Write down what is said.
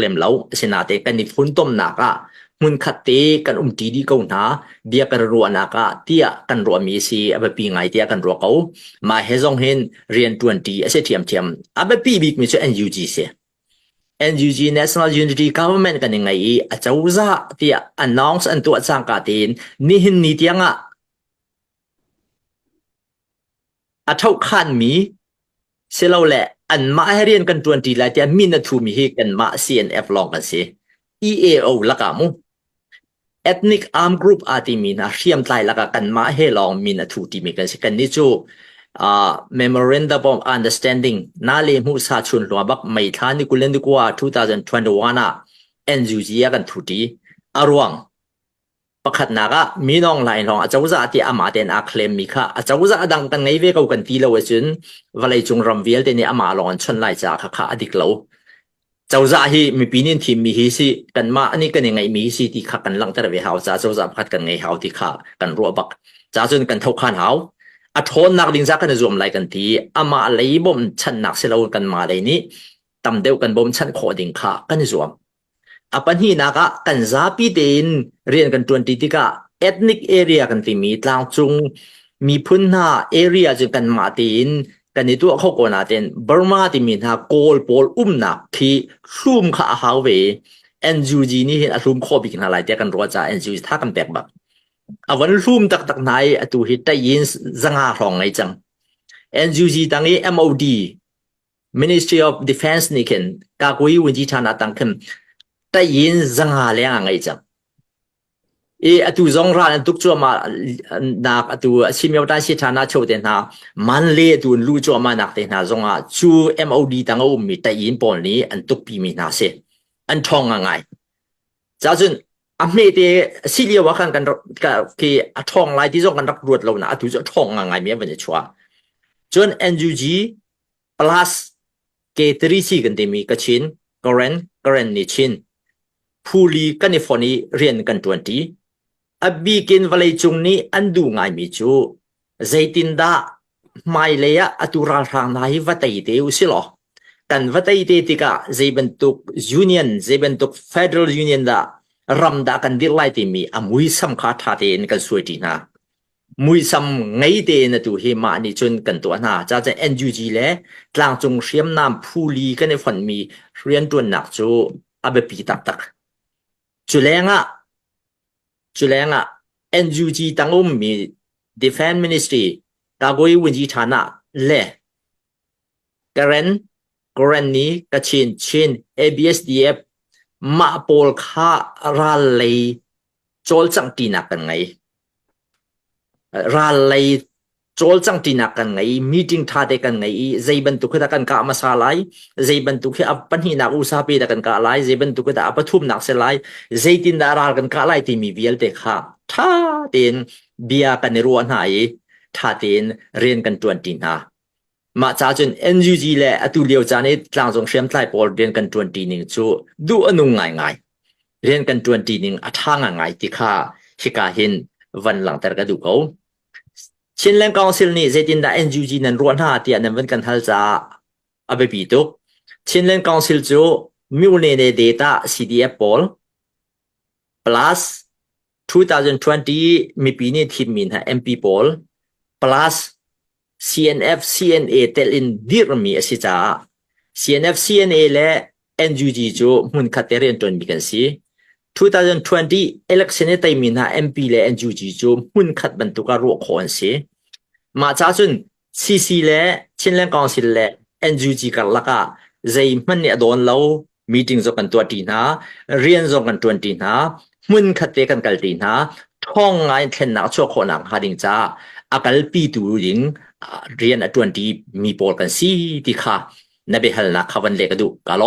lem lo. Asinain kan i funtomnak ah hmunkhat te kan umṭi dih ko hna, bia kan ruahnak ah tiah kan ruahmi si a biapi ngai tiah kan ruah ko. Mah he zong hin rian ṭuanṭi a si ṭhiamṭhiam. A biapi bikmi cu NUG si. NUG National Unity Government kan i ngei i a cozah tiah announce an tuah cangka tein nihin ni tiang ah a ṭhohkhanmi silole anmah he rian kan ṭuanṭi lai tiah min a thumi hi kanmah CNF lawng kan si. EAO lakah mu ethnic armed group aa timi hna hriamtlai lakah kanmah he lawng min a thu timi kan si. Kannih cu uh, Memorandum of Understanding na le hmuh sa chun hlua bak May thla ni 20 ni kua 2021 ah NUG ah kan thuṭi. A ruang Pakhatnak ah minawng hlaing lawng acozah tiah amah tein aa claim mi kha acozah dang kan ngei ve ko kan ti lo ahcun vawleicung ram vialte nih amah lawng an chawnh lai caah khakha a dik lo. Cozah hi mipi nih an thimmi hi si kanmah nih kan i ngeihmi hi si ti kha kan langhter ve hau caah cozah pakhat kan ngei hau ti kha kan ruah bak. Ca cun kan thokhan hau. A ṭhawnnak ding ca kan i zuam lai kan ti. Amah lei bawmchanhnak si lo kanmah lei nih tam deuh kan bawmchanh khawh ding kha kan i zuam. A pahnihnak ah kan zapi tein rian kan ṭuanṭi tikah ethnic area kan timi tlangcung miphun hna area cu kanmah tein kan i tuah kho ko nain Burma timi hna Kawl pawl umnak khi hlum kha a hau ve. NUG nih hin a hlum khawh bik hna lai tiah kan ruah caah NUG tha kan pek bak. A von hlum taktak hna i atu hi tayin zanga hrawng ngei cang. NUG tang i MOD Ministry of Defense nih khin Kakui Wunji Thana tang khin tayin zanga leng a ngei cang. I atu zong ral an tuk cuahmah nak atu Simyo Tan Si Thana cho te hna Manle atu an lu cuahmah nak te hna zong ah cu MOD tang a ummi tayin pawl nih an tukpi mi hna si. An ṭhawng ngai. Cacun a hme te si lio ah khan kan khi a ṭhawng lai ti zong kan rak ruat lo na atu cu a ṭhawng ngai mi an van i chuah. Cun NUG plus K3C kan timi Kachin, Karen, Karen nih Chin phuli kan i fonh i rian kan ṭuanṭi. A bikin vawleicung nih an duh ngaimi cu zeitindah hmailei ah atu ralhrang hna hi va tei te u si law kan va tei te tikah zei bantuk union, zei bantuk federal union dah ram dah kan dirh lai timi a muisam kha ṭha tein kan suaiṭi hna. Muisam ngei tein atu hi mah nih cun kan tuah hna. Caah NUG le tlangcung hriamnam phuli kan i fonhmi rianṭuannak cu a biapi taktak. Cu lengah cu lengah NUG tang ummi Defense Ministry Kagoi Wunji Thana le Karen Karenni Kachin Chin ABSDF mah pawl kha ral lei cawlcanghṭinak kan ngei. Ral lei cawlcanghṭinak kan ngei i meeting ṭha te kan ngei i zei bantuk khi dah kan kah hmasa lai, zei bantuk khi a pahnihnak usape dah kan kah lai, zei bantuk khi dah a pathumnak si lai, zeitindah ral kan kah lai timi vialte kha ṭha tein bia kan i ruah hna i ṭha tein rian kan ṭuanṭi hna. Mah ca cun NUG le atu lio caan i tlangcung hriamtlai pawl rian kan ṭuanṭi ning cu duh a nung ngaingai. Rian kan ṭuanṭi ning a ṭha ngaingai ti kha hika hin van langhter ka duh ko. Chinland Council nih zeitindah NUG nan ruah hna tiah nan van kan hal caah a biapi tuk. Chinland Council cu Myone Data CDF pawl plus 2020 mipi nih thimmi hna MP pawl plus CNF CNA telh in dirhmi a si caah CNF CNA le NUG cu hmunkhat te rianṭuanmi kan si. 2020 election i teimi hna MP le NUG cu hmunkhat bantuk ah ruah khawh an si. Mah ca cun CC le Chinland Council le NUG karlak ah zeihmanh nih a dawn lo. Meeting zong kan tuahṭi hna, rian zong kan ṭuanṭi hna, hmunkhat te kan kalṭi hna. Ṭhawng ngai in thlennak a chuah khawhnak hnga ding caah a kalpitu ding rian a ṭuanṭi mi pawl kan si ti kha na biahalnak kha van leh ka duh. Ka lawm.